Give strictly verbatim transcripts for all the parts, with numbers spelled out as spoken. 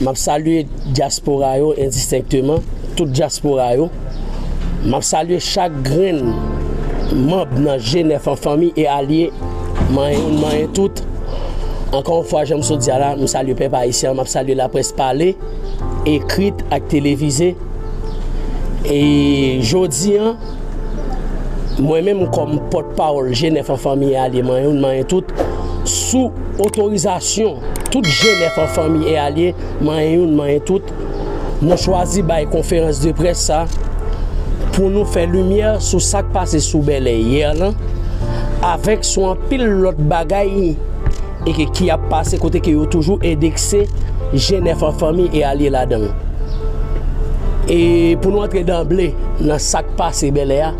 M ap salye dyaspora yo endistenkteman, tout dyaspora yo. M ap salye chak grenn manm nan G nèf an fanmi e alye, manyen youn, manyen tout. Ankò yon fwa, jan m sot di a la, m salye pèp ayisyen an, m ap salye laprès pale, ekrit ak televize. E jodi a, mwen menm kòm pòtpawòl G nèf an fanmi e alye, manyen youn, manyen tout, sou otorizasyon tout G nèf an fanmi e alye, manyen youn, manyen tout, nou chwazi bay konferans de près sa pou nou fè limyè sou sa k pase sou Bèlè yè lan, avèk sou anpil lòt bagay e ke, ki ap pase kote ke yo toujou endekse G nèf an fanmi e alye ladan l. E pou nou antre danble nan sa k pase Bèlè a,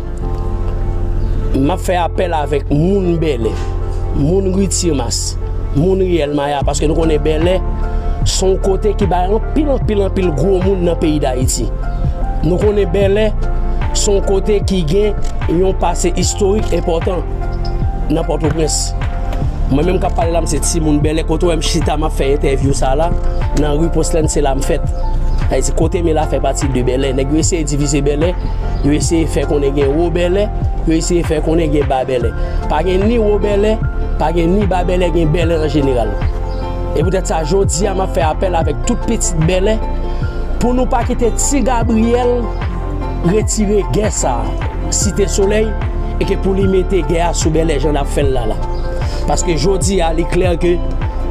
m ap fè apèl avèk moun Bèlè, moun Ri Timas, moun Riyèl Maya, paske nou konnen Bèlè se yon kote ki bay anpil, anpil, anpil gwo moun nan peyi Dayiti. Nou konnen Bèlè se yon kote ki gen yon pase istorik enpòtan nan Pòtoprens. Mwen menm k ap pale la, m se timoun Bèlè. Kote w wè m chita, m ap fè entèvyou sa la, nan ri Poslèn, se la m fèt. Sa vle di, Kotemila fè pati de Bèlè. Nèg yo eseye divize Bèlè, yo eseye fè konnen gen Wo Bèlè, yo eseye fè konnen gen Ba Bèlè. Pa gen ni Wo Bèlè, pa gen ni Ba Bèlè, gen Bèlè an jeneral. E poutèt sa, jodi a, m ap fè apèl avèk tout pitit Bèlè pou nou pa kite Ti Gabriyèl retire gè sa a Site Solèy, e ke pou li mete gè a sou Bèlè jan l ap fè l la la. Paske jodi a, li klè ke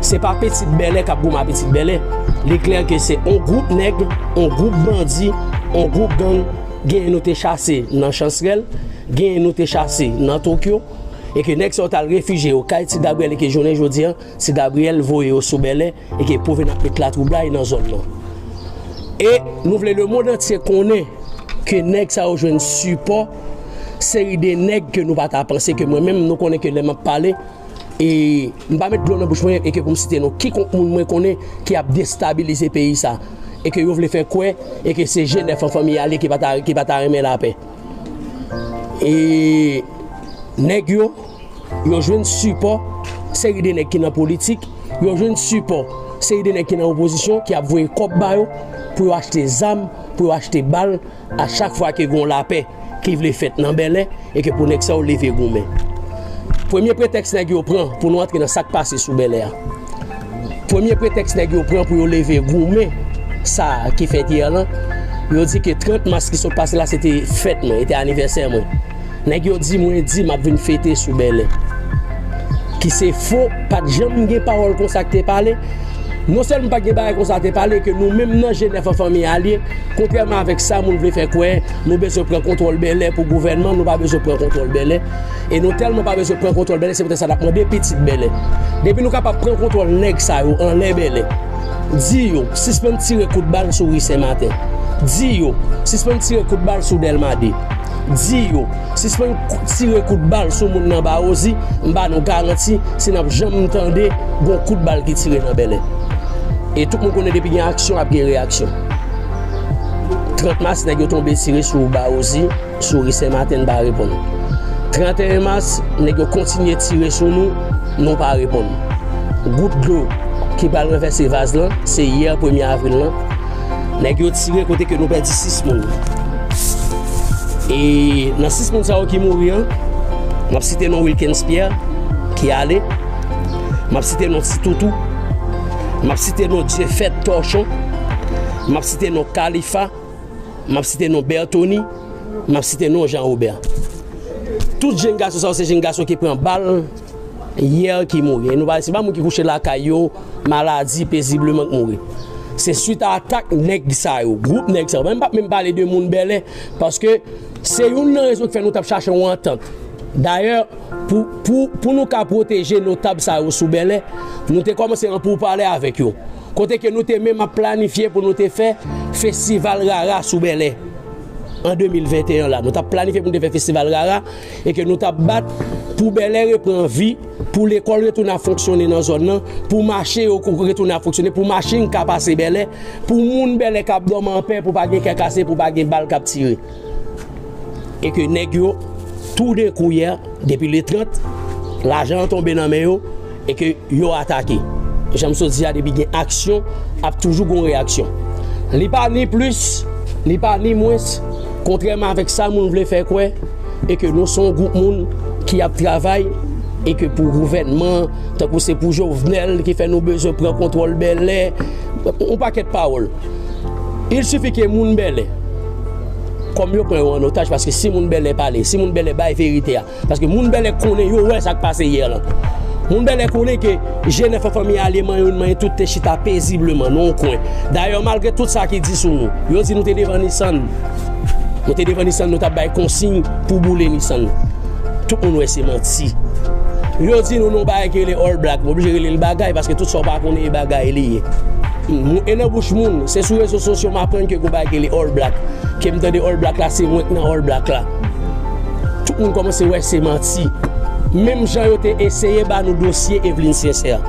se pa pitit Bèlè k ap goumen a pitit Bèlè. Li klè ke se on gwoup nèg, on gwoup bandi, on gwoup gang, genyen nou te chase nan Chansrèl, genyen nou te chase nan Tokyo, e ke nèg sa yo t al refijye yo kay Ti Gabriyèl, e ke jounen jodi a, Ti Gabriyèl voye yo sou Bèlè, e ke pou vin ap met latwoublay nan zòn nan. E nou vle lemonn antye konnen ke nèg sa yo jwenn sipò seri de nèg ke nou pa ta panse, ke mwen menm, nou konnen ke lè m ap pale, e m pa met dlo nan bouch mwen, e ke pou m site non kikonk moun mwen konnen ki ap destabilize peyi sa, e ke yo vle fè kwè, e ke se G nèf an fanmi a li ki pa ta, ki pa ta renmen lapè. E nèg yo, yo jwenn sipò seri de nèg ki nan politik, yo jwenn sipò seri de nèg ki nan opozisyon, ki ap voye kòb ba yo pou yo achte zam, pou yo achte bal, a chak fwa ke gen yon lapè ki vle fèt nan Bèlè, e ke pou nèg sa yo leve goumen. Premye pretèks nèg yo pran pou nou antre nan sa k pase sou Bèlè a. Premye pretèks nèg yo pran pou yo leve goumen sa ki fèt yè lan, yo di ke trant mas ki sot pase la, se te fèt mwen, se te anivèsè mwen. Nèg yo di mwen di m ap vin fete sou Bèlè. Ki se fo, pa t janm gen pawòl konsa k te pale. Non sèlman pa t gen bagay konsa te pale, ke nou menm nan G nèf an fanmi alye, kontrèman avèk sa moun vle fè kwè, nou bezwen pran kontwòl Bèlè pou gouvènman, nou pa bezwen pran kontwòl Bèlè. E nou tèlman pa bezwen pran kontwòl Bèlè, se poutèt sa n ap mande pitit Bèlè. Depi nou kapab pran kontwòl nèg sa yo anlè Bèlè, di yo sispann tire kout bal sou ri Sen Maten. Di yo sispann tire kout bal sou Dèlma de. Di yo sispann kou-, tire kout bal sou moun nan Bawozi. M ba nou garanti, si n ap janm tande gon kout bal ki tire nan Bèlè. E tout moun konnen depi gen aksyon, ap gen reyaksyon. Trant mas, nèg yo tonbe tire sou Bawozi, sou ri Sen Maten, n pa reponn. Tranteyen mas, nèg yo kontinye tire sou nou, nou pa reponn. Gout dlo ki pral ranvèse vaz lan, se yè premye avril lan. Nèg yo tire kote ke nou pèdi sis moun. E nan sis moun sa yo ki mouri an, m ap site non Wilkens Pierre, ki ale. M ap site non Ti Toutou. M ap site non Dieufaite Torchon. M ap site non Khalifa. M ap site non Bertony. M ap site non Jean Robert. Tout jenn gason sa yo, se jenn gason ki pran bal yè ki mouri. E nou pa, se pa moun ki kouche lakay yo, maladi, pezibleman k mouri. Se swit a atak nèg sa yo, gwoup nèg sa yo. Men m p ap menm pale de moun Bèlè, paske se youn nan rezon ki fè nou t ap chache yon antant. Dayè, pou, pou, pou nou ka pwoteje notab sa yo sou Bèlè, nou te kòmanse an poupale avèk yo. Kote ke nou te menm ap planifye pou nou te fè festival Rara sou Bèlè an de mil venteyen la. Nou t ap planifye pou nou te fè festival Rara e ke nou t ap bat pou Bèlè reprann vi, pou lekòl retounen ap fonksyone nan zòn nan, pou mache yo retounen ap fonksyone, pou machin ka pase Bèlè, pou moun Bèlè k ap dòmi anpè, pou pa gen kè kase, pou pa gen bal k ap tire. E ke nèg yo, toudenkou yè, depi le trant, lajan an tonbe nan men yo, e ke yo atake. Jan m sot di a, depi gen aksyon, ap toujou gon reyaksyon. Li pa ni plis, li pa ni mwens, kontrèman avèk sa moun vle fè kwè, e ke nou se yon gwoup moun ki ap travay, e ke pou gouvènman, tankou se pou Jovenel ki fè nou bezwen pran kontwòl Bèlè, yon pakèt pawòl. Il sifi ke moun Bèlè, kòm yo pran yo an otaj, paske si moun Bèlè pale, si moun Bèlè bay verite a, paske moun Bèlè konnen, yo wè sa k pase yè lan. Moun Bèlè konnen ke G nèf an Fanmi Alye manyen youn manyen tout te chita pezibleman nan yon kwen. Dayè, malgre tout sa ki di sou nou, yo di nou te devan Nissan. Nou te devan Nissan, nou t ap bay konsiy pou boule Nissan. Tout moun wè se manti. Yo di nou nan yon bagay ki rele All Black, m oblije rele l bagay, paske tout sa w pa konnen e bagay li ye. Moun, e nan bouch moun, se sou rezo sosyo m aprann ke gon bagay ki rele All Black. Ke m tande All Black la, se mwen k nan All Black la. Tout moun kòmanse wè se manti. Menm jan yo te eseye ba nou dosye Eveline Sincère.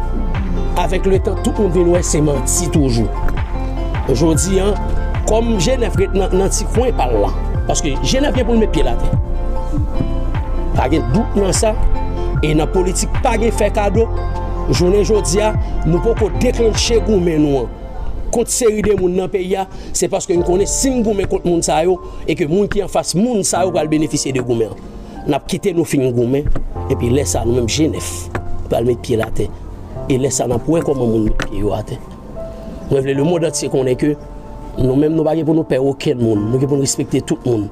Avèk letan, tout moun vin wè se manti toujou. Jodi a, kòm G nèf ret nan, nan ti kwen pa l la, paske G nèf gen pou l met pye l atè. Pa gen dout nan sa. E nan politik, pa gen fè kado. Jounen jodi a, nou poko deklanche goumen nou an kont seri de moun nan peyi a, se paske n konnen si n goumen kont moun sa yo, e ke moun ki anfas moun sa yo pral benefisye de goumen an. N ap kite nou fin goumen, epi lè sa, nou menm G nèf pral met pye l atè. E lè sa, n ap wè kòman moun met pye yo atè. Mwen vle lemonn antye konnen ke nou menm, nou pa gen pou nou pè okenn moun. Nou gen pou nou respekte tout moun.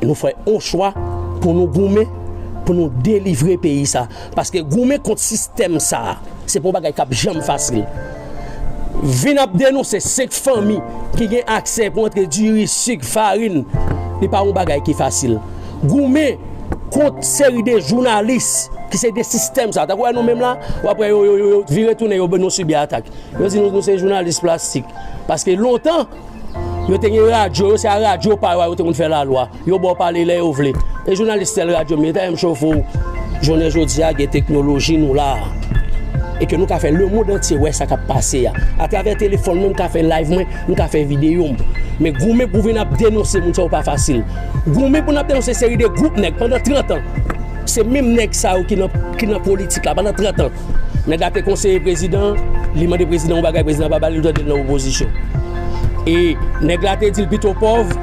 Nou fè yon chwa pou nou goumen, pou nou delivre peyi sa. Paske goumen kont sistèm sa, se pa yon bagay k ap janm fasil. Vin ap denonse senk fanmi ki gen aksè pou antre diri, sik, farin, li pa yon bagay ki fasil. Goumen kont seri de jounalis ki se de sistèm sa. Tankou wè nou menm la, w ap wè yo, yo, yo, yo vire tounen, yo, nou sibi atak. Yo di nou, nou se jounalis plastik. Paske lontan, yo te gen radyo, yo se a radyo pa yo a yo te konn fè lalwa. Yo ba w pale lè yo vle. E jounalis tèl radyo m ye, ta m chofe w. Jounen jodi a, gen teknoloji nou la a. E ke nou ka fè lemonn antye wè sa k ap pase a. Atravè telefòn mwen, m ka fè live mwen, m ka fè videyo m. Men goumen pou vin ap denonse moun sa yo pa fasil. Goumen pou n ap denonse seri de gwoup nèg pandan trant an. Se menm nèg sa yo ki nan, ki nan politik la pandan trant an. Nèg la te konseye prezidan, li mande prezidan yon bagay, prezidan pa ba li, li tande l nan opozisyon. E nèg la te di l pito pòv,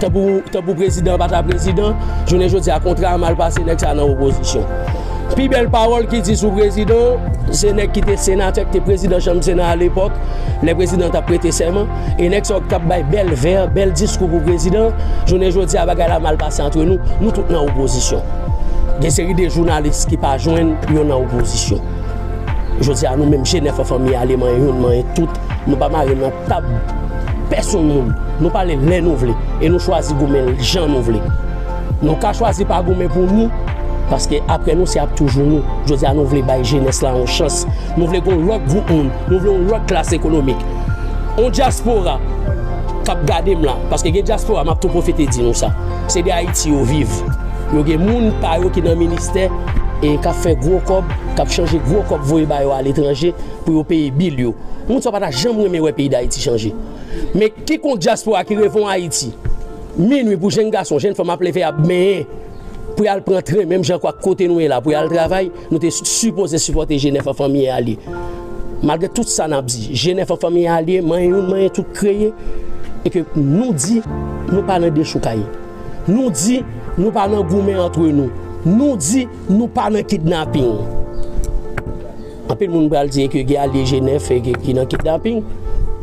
tanpou, tanpou prezidan pa ta prezidan, jounen jodi a kontra a mal pase, nèg sa nan opozisyon. Pi bèl pawòl ki di sou prezidan, se nèg ki te senatè, ki te prezidan chanm sena alepòk, lè prezidan t ap prete sèman, e nèg sa yo ki t ap bay bèl vè, bèl diskou pou prezidan, jounen jodi a bagay la mal pase antre nou, nou tout nan opozisyon. Gen seri de jounalis ki pa jwenn yo nan opozisyon. Jodi a nou menm G nèf an Fanmi Alye manyen youn, manyen tout, nou pa mare nan tab pèsonn moun. Nou pale lè nou vle e nou chwazi goumen jan nou vle. Nou ka chwazi pa goumen pou nou, paske apre nou se ap toujou nou. Jodi a nou vle bay jenès la yon chans. Nou vle gon lòt gwoup moun, nou vle yon lòt klas ekonomik. Yon dyaspora k ap gade m la, paske gen dyaspora, m ap tou pwofite di nou sa. Se de Ayiti yo viv. Yo gen moun pa yo ki nan ministè e k ap fè gwo kòb, k ap chanje gwo kòb voye ba yo aletranje pou yo peye bil yo. Moun sa yo pa ta janm renmen wè peyi Dayiti chanje. Men kikon dyaspora ki reve yon Ayiti, minwi pou jenn gason, jenn fanm ap leve, ap benyen, pou y al pran tren, menm jan ak kote nou ye la, pou y al travay, nou te sipoze sipòte G nèf an Fanmi Alye. Malgre tout sa n ap di, G nèf an Fanmi Alye, manyen youn, manyen tout kreye, e ke nou di, nou pa nan dechoukay. Nou di, nou pa nan goumen antre nou. Nou di, nou pa nan kidnaping. Anpil moun pral di ke gen alye G nèf e ke, ki nan kidnaping,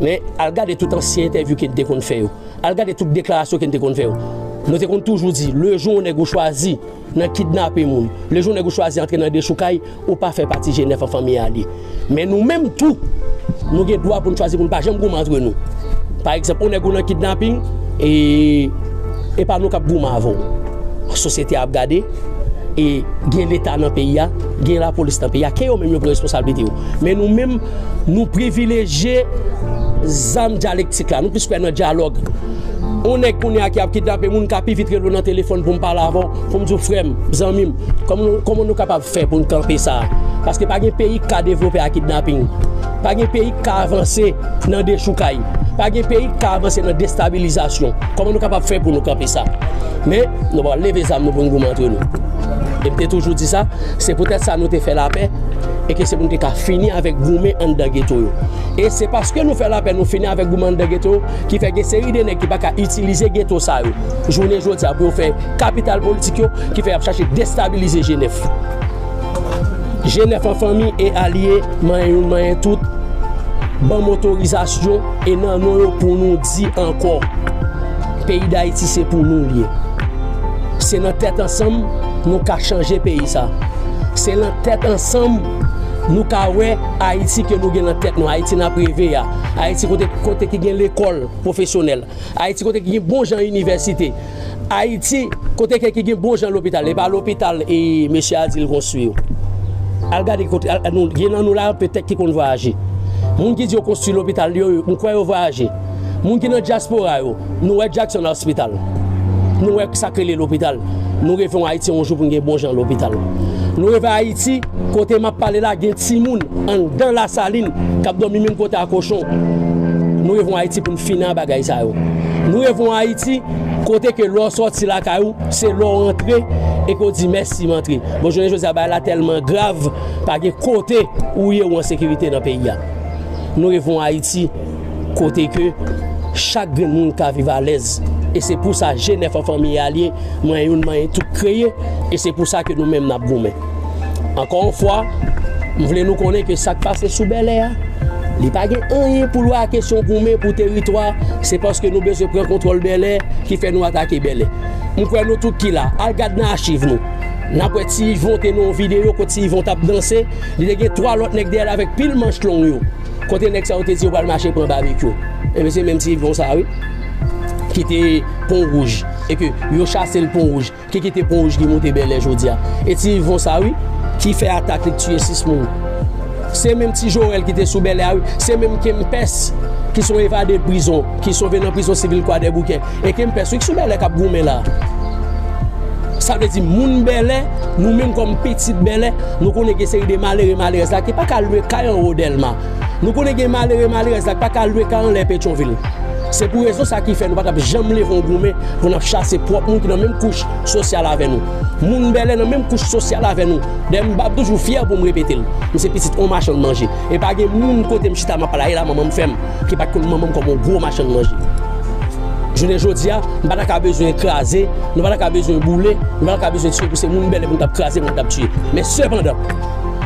men al gade tout ansyen entèvyou ke n te konn fè yo. Al gade tout deklarasyon ke n te konn fè yo. Nou te konn toujou di, lejou yon nèg ou chwazi nan kidnape moun, lejou yon nèg ou chwazi antre nan dechoukay, ou pa fè pati G nèf an Fanmi Alye. Men nou menm tou, nou gen dwa pou n chwazi pou n pa janm goumen antre nou. Pa egzanp, yon nèg ou nan kidnaping, e, e pa nou k ap goumen avè w. Sosyete a ap gade, e gen Leta nan peyi a, gen lapolis nan peyi a, ke yo menm yo pran responsablite yo. Men nou menm, nou privilejye zam dyalektik la, nou plis kwè nan dyalòg. Yon nèg kounye a ki ap kidnape moun ka pi vit rele w nan telefòn pou m pale avè w, pou m di w, frè m, zanmi m, kòman nou, kòman nou kapab fè pou n kanpe sa? Paske pa gen peyi k ka devlope ak kidnaping. Pa gen peyi k ka avanse nan dechoukay. Pa gen peyi k ka avanse nan destabilizasyon. Kòman nou kapab fè pou nou kanpe sa? Men, nou pral leve zam nou pou n goumen antre nou. E m te toujou di sa, se poutèt sa nou te fè lapè, e ke se pou nou te ka fini avèk goumen anndan geto yo. E se paske nou fè lapè, nou fini avèk goumen anndan geto yo, ki fè gen seri de nèg ki pa ka itilize geto sa yo jounen jodi a pou yo fè kapital politik yo, ki fè y ap chache destabilize G nèf. G nèf an fanmi e alye, manyen youn, manyen tout, ban m otorizasyon e nan non yo pou nou di ankò, peyi Dayiti se pou nou l ye. Se nan tèt ansanm nou ka chanje peyi sa. Se nan tèt ansanm nou ka wè Ayiti ke nou gen nan tèt nou, Ayiti n ap reve a, Ayiti kote, kote ki gen lekòl pwofesyonèl, Ayiti kote ki gen bon jan inivèsite, Ayiti kote ke ki gen bon jan lopital, e pa lopital e mesye a di l konstwi yo. Al gade kote, al, nou, gen nan nou la petèt ki konn vwayaje. Moun ki di yo konstwi lopital yo, m kwè yo vwayaje. Moun ki nan dyaspora yo, nou wè Jackson Hospital. Nou wè sa k rele lopital. Nou reve yon Ayiti yon jou pou n gen bon jan lopital. Nou reve Ayiti, kote m ap pale la, gen timoun anndan Lasalin k ap dòmi menm kote a kochon. Nou reve yon Ayiti pou n fini ak bagay sa yo. Nou reve yon Ayiti kote ke lè w sòti lakay ou, se lè w antre e ke w di, "Mèsi, m antre." Bon, jounen jodi a, bagay la tèlman grav, pa gen kote ou ye ou an sekirite nan peyi a. Nou reve yon Ayiti kote ke chak grenn moun ka viv alèz. E se pou sa G nèf an fanmi e alye, manyen youn, manyen tout kreye, e se pou sa ke nou menm n ap goumen. Ankò yon fwa, m vle nou konnen ke sa k pase sou Bèlè a, li pa gen anyen pou l wè a kesyon goumen pou teritwa, se paske nou bezwen pran kontwòl Bèlè ki fè nou atake Bèlè. M kwè nou tout ki la, al gad nan achiv nou. N ap wè Ti Yvon te nan yon videyo kote Ti Yvon t ap danse, li te gen twa lòt nèg dèyè l avèk pil manch long yo. Kote nèg sa yo te di yo pral mache pran babekyou? Ebyen, se menm Ti Yvon sa a, wi, ki te Pon Wouj, e ke yo chase l Pon Wouj, ki kite Pon Wouj, ki moute Bèlè jodi a. E Ti Yvon sa a, wi, ki fè atak li, k tiye sis moun. Se menm Ti Joel ki te sou Bèlè a, wi, se menm Kempès ki se yon evade de prizon, ki sove nan prizon sivil Kwadèboukè. E Kempès, wi, k sou Bèlè k ap goumen la. Sa vle di, moun Bèlè, nou menm kòm pitit Bèlè, nou konnen gen seri de malere, malerèz la ki pa ka lwe kay anwo Dèlma. Nou konnen gen malere, malerèz la ki pa ka lwe kay anlè Petyonvil. Se pou rezon sa ki fè nou pa t ap janm leve yon goumen pou n ap chase pwòp moun ki nan menm kouch sosyal avè nou. Moun Bèlè nan menm kouch sosyal avè nou. Dayè, m ap toujou fyè pou m repete l. M se pitit yon machann manje. E pa gen moun kote m chita m ap pale a, e la manman m fè m, ki pa t konn manman m kòm yon gwo machann manje. Jounen jodi a, m pa ta ka bezwen kraze, nou pa ta ka bezwen boule, nou pa ta ka bezwen tiye, pou se moun Bèlè pou n t ap kraze, pou n t ap tiye. Men sepandan,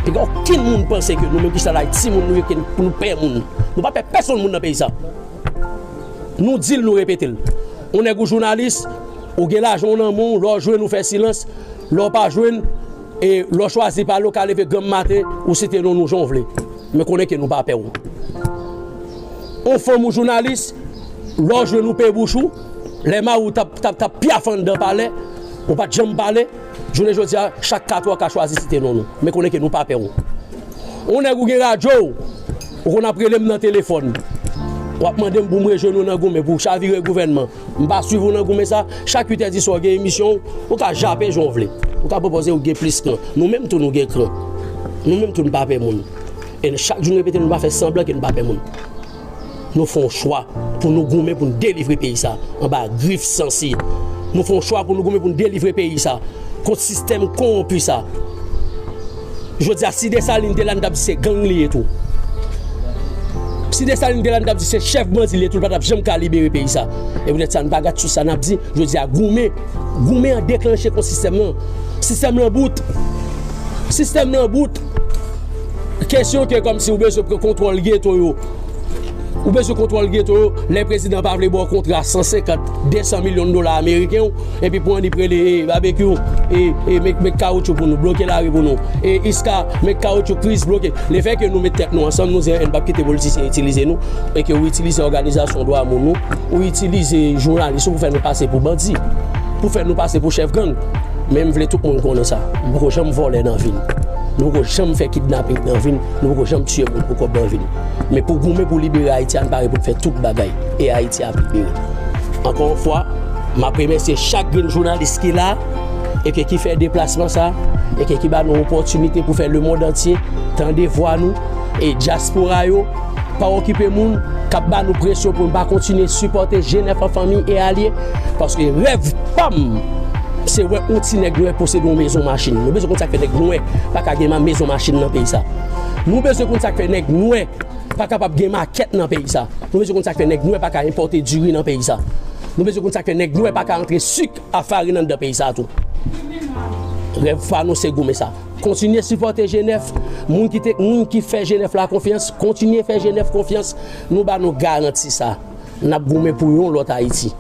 pa gen okenn moun panse ke nou menm ki chita la, timoun nou ye, ke nou pè moun. Nou pa pè pèsonn moun nan peyi sa. Nou di l, nou repete l. Yon nèg ou jounalis, ou gen lajan w nan men w, lè w jwenn ou fè silans, lè w pa jwenn, e lè w chwazi pale, ou ka leve granm maten, ou site non nou jan w vle. Men konnen ke nou pa pè w. Yon fanm ou jounalis, lè w jwenn ou pe bouch ou, lè mari w t ap, t ap, t ap pyaf anndan palè, ou pa t janm pale, jounen jodi a, chak katwa w ka chwazi site non nou. Men konnen ke nou pa pè w. Yon nèg ou gen radyo w, ou konn ap rele m nan telefòn. W ap mande m pou m rejwenn ou nan goumen, pou chavire gouvènman. M pa swiv ou nan goumen sa. Chak uit è di swa w gen emisyon w, ou ka jape jan w vle. Ou ka pwopoze ou gen plis kran. Nou menm tou nou gen kran. Nou menm tou nou pa pè moun. E chak jou nou repete, nou pa fè sanblan ke nou pa pè moun. Nou fè yon chwa pou nou goumen pou n delivre peyi sa anba grif sansi. Nou fè yon chwa pou nou goumen pou n delivre peyi sa kont sistèm kowonpi sa. Jodi a, si Desalin te la, n t ap di se gang li ye tou. Si Desalin te la, n t ap di se chèf bandi li ye tou, l pa t ap janm ka libere peyi sa. E poutèt sa, n pa gad sou sa n ap di. Jodi a, goumen, goumen an deklanche kont sistèm nan. Sistèm nan bout. Sistèm nan bout. Kesyon ke kòmsi ou bezwen pran kontwòl geto yo. Ou bezwen kontwòl geto yo, lè prezidan pa vle ba w kontra san senkant, de san milyon dola ameriken w, epi pou annik rele, e, Babekyou, e, e, met, met kawotchou pou nou, bloke lari pou nou. E, Iska, met kawotchou, Kris, bloke. Lefètke nou met tèt nou ansanm, nou di, "N p ap kite politisyen itilize nou," e ke ou itilize òganizasyon dwa moun ou, ou itilize jounalis ou pou fè nou pase pou bandi, pou fè nou pase pou chèf gang. Men m vle tout moun konnen sa. M poko janm vòlè nan vi m. Nou poko janm fè kidnaping nan vi n. Nou poko janm tiye moun pou kòb nan vi n. Men pou goumen pou libere Ayiti a, n pare pou n fè tout bagay. E Ayiti ap libere. Ankò yon fwa, m ap remèsye chak grenn jounalis ki la, e ke ki fè deplasman sa, e ke ki ba nou opòtinite pou fè lemonn antye tande vwa nou, e dyaspora yo, pa okipe moun k ap ba nou presyon pou n pa kontinye sipòte G nèf an fanmi e alye, paske rèv pa m, Se wè yon ti nèg nwè posede yon mezon machin. Nou bezwen konn sa k fè nèg nwè pa ka gen ma-, mezon machin nan peyi sa. Nou bezwen konn sa k fè nèg nwè pa kapab gen makèt nan peyi sa. Nou bezwen konn sa k fè nèg nwè pa ka enpòte diri nan peyi sa. Nou bezwen konn sa k fè nèg nwè pa ka antre sik a farin anndan peyi sa tou. Rèv pa nou se goumen sa. Kontinye sipòte G nèf. Moun ki te, moun ki fè G nèf la konfyans, kontinye fè G nèf konfyans. Nou ba nou garanti sa. N ap goumen pou yon lòt Ayiti.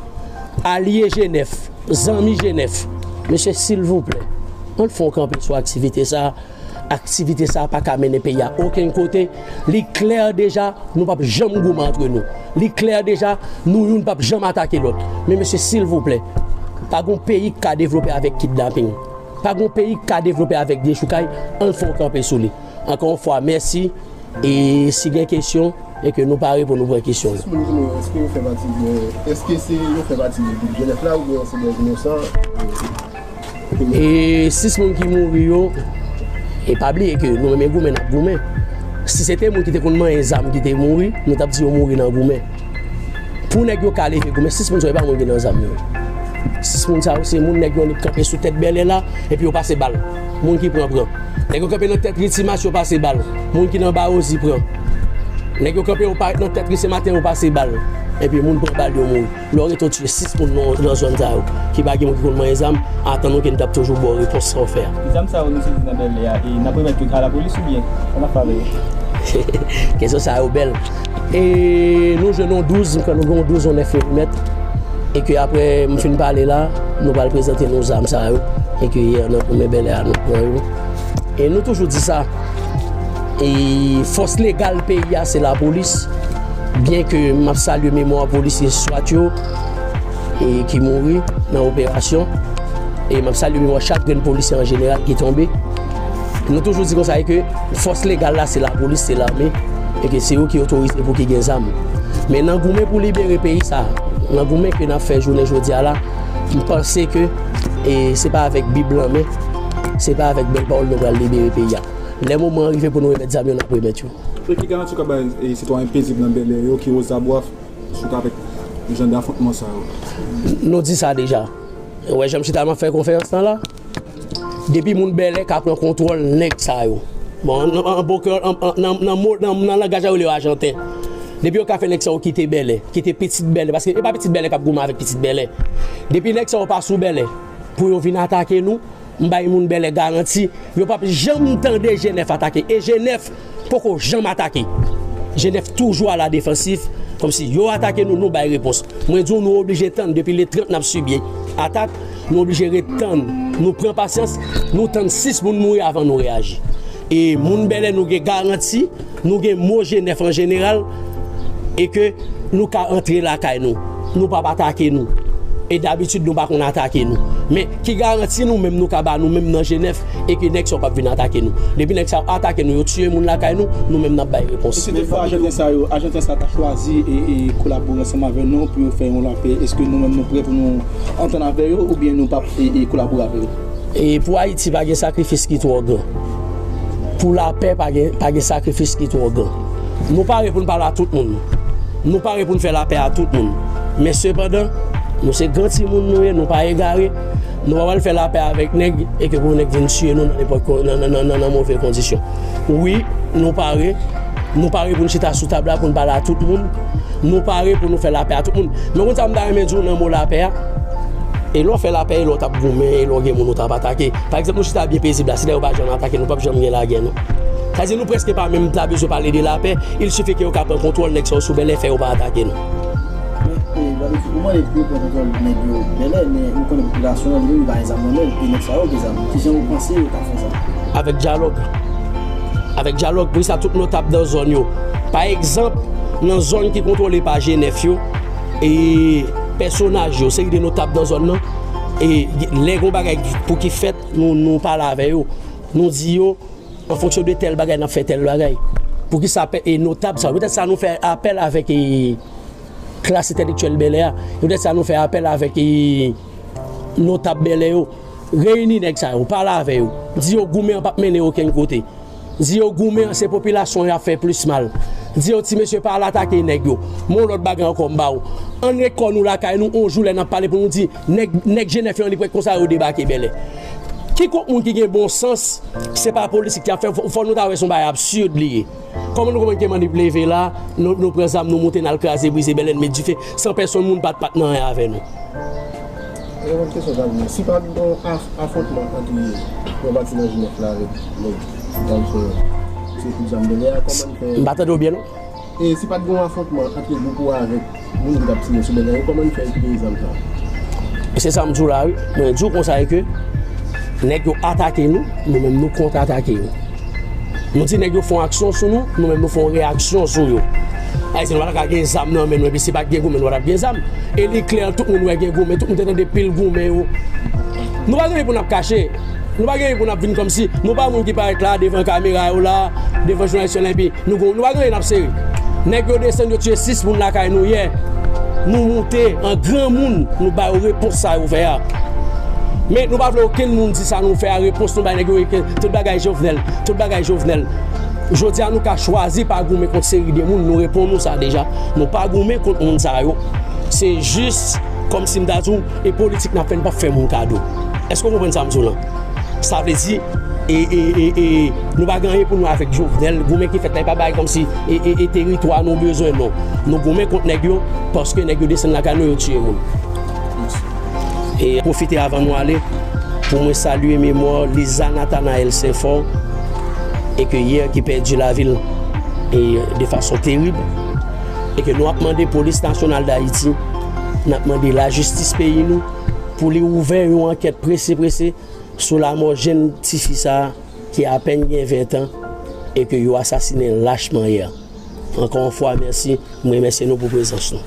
Alye G nèf, zanmi G nèf, mesye, silvouplè, ann fè yon kanpe sou aktivite sa a. Aktivite sa a pa ka mennen peyi a okenn kote. Li klè deja, nou p ap janm goumen antre nou. Li klè deja, nou youn p ap janm atake lòt. Men mesye, silvouplè, pa gon peyi k ka devlope avèk kidnaping. Pa gon peyi k ka devlope avèk dechoukay. Ann fè yon kanpe sou li. Ankò yon fwa, mèsi. E si gen kesyon, e ke nou pare pou nou pran kesyon yo. Sis moun ki mouri, èske yo fè pati de, èske se yo fè pati de gwoup G nèf la oubyen se de inosan? E sis moun ki mouri yo, e pa bliye ke nou menm e goumen n ap goumen. Si se te moun ki te konn manyen zam ki te mouri, nou t ap di yo mouri nan goumen. Pou nèg yo ka leve goumen, sis moun sa yo e pa moun ki nan zam yo. Sis moun sa yo se moun nèg yo li kanpe sou tèt bèlè la, epi yo pase bal. Moun ki pran, pran. Nèg yo kanpe nan tèt Ritimas, yo pase bal. Moun ki nan Bawozi pran. Nèg yo kanpe, yo parèt nan tèt Ri Senmaten, yo pase bal. Epi moun pran bal, yo mouri. Lè w rete w tiye sis moun nan, nan zòn sa yo, ki pa gen moun ki konn manyen zam, atann nou ke n t ap toujou ba w repons sa w fè a. Zam sa yo nou sezi nan bèlè a, e n ap remèt yo a lapolis oubyen sa n ap fè avè yo? Kesyon sa yo bèl. E nou jwenn yon douz, m kwè nou gen yon douz, yon nèf milimèt. E ke apre m fin pale la, nou pral prezante nou zam sa yo. E ke yè nan goumen bèlè a, nou pran yo. E nou toujou di sa, e fòs legal peyi a se lapolis, byen ke m ap salye memwa polisye swat yo, e ki mouri nan operasyon, e m ap salye memwa chak grenn polisye an jeneral ki tonbe. Nou toujou di konsa e ke fòs legal la se lapolis, se lame, e ke se yo ki otorize pou ki gen zam. Men nan goumen pou libere peyi sa, nan goumen ke n ap fè jounen jodi a la, m panse ke, e se pa avèk bib lan men, se pa avèk bèl pawòl nou pral libere peyi a. Lè moman an rive pou nou remèt zam yo, n ap remèt yo. E ki garanti w ka bay, e, sitwayen pezib nan bèlè yo ki ozabwa suit avèk jan dafwontman sa yo? Nou di sa deja. Ou wè jan m chita m ap fè konferans lan la? Depi moun bèlè ka pran kontwòl nèg sa yo. Bon, an, an, an bon kreyòl, an, an, nan, nan mo, nan, nan langaj la yo rele yo ajanten. Depi yo ka fè nèg sa yo kite bèlè, kite pitit bèlè, paske e pa pitit bèlè k ap goumen avèk pitit bèlè. Depi nèg sa yo pa sou bèlè pou yo vin atake nou, m bay moun bèlè garanti, yo p ap janm tande G nèf atake. E G nèf poko janm atake. G nèf toujou aladefansif, kòmsi yo atake nou, nou bay repons. Mwen di w, nou oblije tann, depi le trant n ap sibi atak, nou oblije ret tann, nou pran pasyans, nou tann sis moun mouri avan nou reyaji. E moun bèlè, nou gen garanti, nou gen mo G nèf an jeneral, e ke nou ka antre lakay nou. Nou p ap atake nou. E dabitid, nou pa konn atake nou. Men, ki garanti nou menm nou ka ba nou menm nan G nèf e ke nèg sa yo p ap vin atake nou? Depi nèg sa yo atake nou, yo tiye moun lakay nou, nou menm n ap bay repons. E si defwa ajanten sa yo, ajanten sa ta chwazi e, e kolabore ansanm avè nou pou yo fè yon lapè, èske nou menm nou prè pou nou antann avè yo oubyen nou p ap e, e kolabore avè yo? E pou Ayiti, pa gen sakrifis ki twò gran. Pou lapè, pa gen, pa gen sakrifis ki twò gran. Nou pare pou n pale a tout moun. Nou pare pou n fè lapè a tout moun. Men sepandan, nou se gran timoun nou ye, nou pa egare. Nou pa pral fè lapè avèk nèg e ke pou nèg vin tiye nou nan nenpòt kon-, nan, nan, nan, nan, nan move kondisyon. Wi, nou pare. Nou pare pou n chita sou tab la pou n pale a tout moun. Nou pare pou nou fè lapè a tout moun. Men konn sa m ta renmen di w nan mo lapè a? E lè w fè lapè, e lè w t ap goumen, e lè w gen moun ou t ap atake. Pa egzanp, nou chita byen pezib la, si nèg yo pa janm atake nou, p ap janm gen lagè, non. Sa di nou prèske pa menm ta bezwen pale de lapè, il sifi ke yo ka pran kontwòl nèg sa yo sou bèlè, fè yo pa atake nou. Men, e, Gade, ou mande pou yo pran kontwòl nèg yo bèlè, men ou konnen popilasyon an li menm li pa gen zam nan men l, e nèg sa yo gen zam. Kijan ou panse yo ka fè sa? Avèk dyalòg. Avèk dyalòg, pou sa tout notab nan zòn yo. Pa egzanp, nan zòn ki kontwole pa G nèf yo, e pèsonaj yo, seri de notab nan zòn nan, e lè gon bagay pou ki fèt, nou, nou pale avè yo. Nou di yo, an fonksyon de tèl bagay, n ap fè tèl bagay. Poukisa pè-, e notab sa yo? Petèt sa nou fè apèl avèk, e, klas entèlektyèl bèlè a. Petèt sa nou fè apèl avèk, e, notab bèlè yo. Reyini nèg sa yo, pale avè yo. Di yo goumen an p ap mennen okenn kote. Di yo goumen an se popilasyon y ap fè plis mal. Di yo, "Ti mesye, pa al atake nèg yo." Men yon lòt bagay ankò m ba w. Ann ret kò nou lakay nou, yon jou lè n ap pale pou nou di, "Nèg, nèg G nèf yo, ann li prèt konsa yo debake Bèlè." Ki kont moun ki gen bon sans, se pa politik ki ap fè, fò, fò nou ta wè se yon bagay absid li ye. Kòman nou konprann ke Manip leve la, nou, nou pran zam, nou moute, n al kraze, brize Bèlè, n met dife, san pèsonn moun pa t, pa t nan anyen avè nou? E yon kesyon sa vini. Si pa t gen yon af-, afwontman ant yon pati nan G nèf la avèk nèg gang fè se kout zam Bèlè a, kòman n fè? M pa tande w byen, non. E si pa t gen yon afwontman ant gwoup ou avèk moun ki t ap tire sou Bèlè yo, kòman n fè rekipere zam sa? Se sa m di w la, wi. Mwen di w konsa e ke nèg yo atake nou, nou menm nou kont atake yo. Nou di nèg yo fè yon aksyon sou nou, nou menm nou fè yon reyaksyon sou yo. Ayisyen, nou pa ta ka gen zam nan men nou, epi si pa t gen goumen, nou pa t ap gen zam. E li klè, tout moun wè gen goumen, tout moun te tande pil goumen yo. Nou pa gen anyen pou n ap kache. Nou pa gen anyen pou n ap vin kòmsi, nou pa moun ki parèt la, devan kamera yo la, devan jounalis yo la, epi nou gon, nou pa gen anyen n ap sere. Nèg yo desann, yo tiye sis moun lakay nou yè. Nou moute an granmoun, nou ba yo repons sa yo fè a. Men nou pa vle okenn moun di sa nou fè a, repons nou bay nèg yo, e ke tout bagay Jovenel, tout bagay Jovenel. Jodi a, nou ka chwazi pa goumen kont seri de moun, nou reponn nou sa deja. Nou pa goumen kont moun sa yo. Se jis kòmsi m ta di w, e politik n ap fè, n p ap fè moun kado. Èske w konprann sa m di w lan? Sa vle di, e, e, e, e, nou pa gen anyen pou nou avèk Jovenel. Goumen ki fèt la, e pa bagay kòmsi, e, e, e teritwa nou bezwen, non. Nou goumen kont nèg yo, paske nèg yo desann lakay nou, yo tiye moun. E pwofite avan nou ale, pou mwen salye memwa Liza Nathanaël Saint-Fort, e ke yè ki pèdi lavi l, e de fason terib, e ke nou ap mande Polis Nasyonal d Ayiti, n ap mande lajistis peyi nou, pou li ouvè yon ankèt prese prese sou lamò jèn tifi sa a ki apèn gen ven tan e ke yo asasinen lachman yè. Ankò yon fwa, mèsi. M remèsye nou pou prezans nou.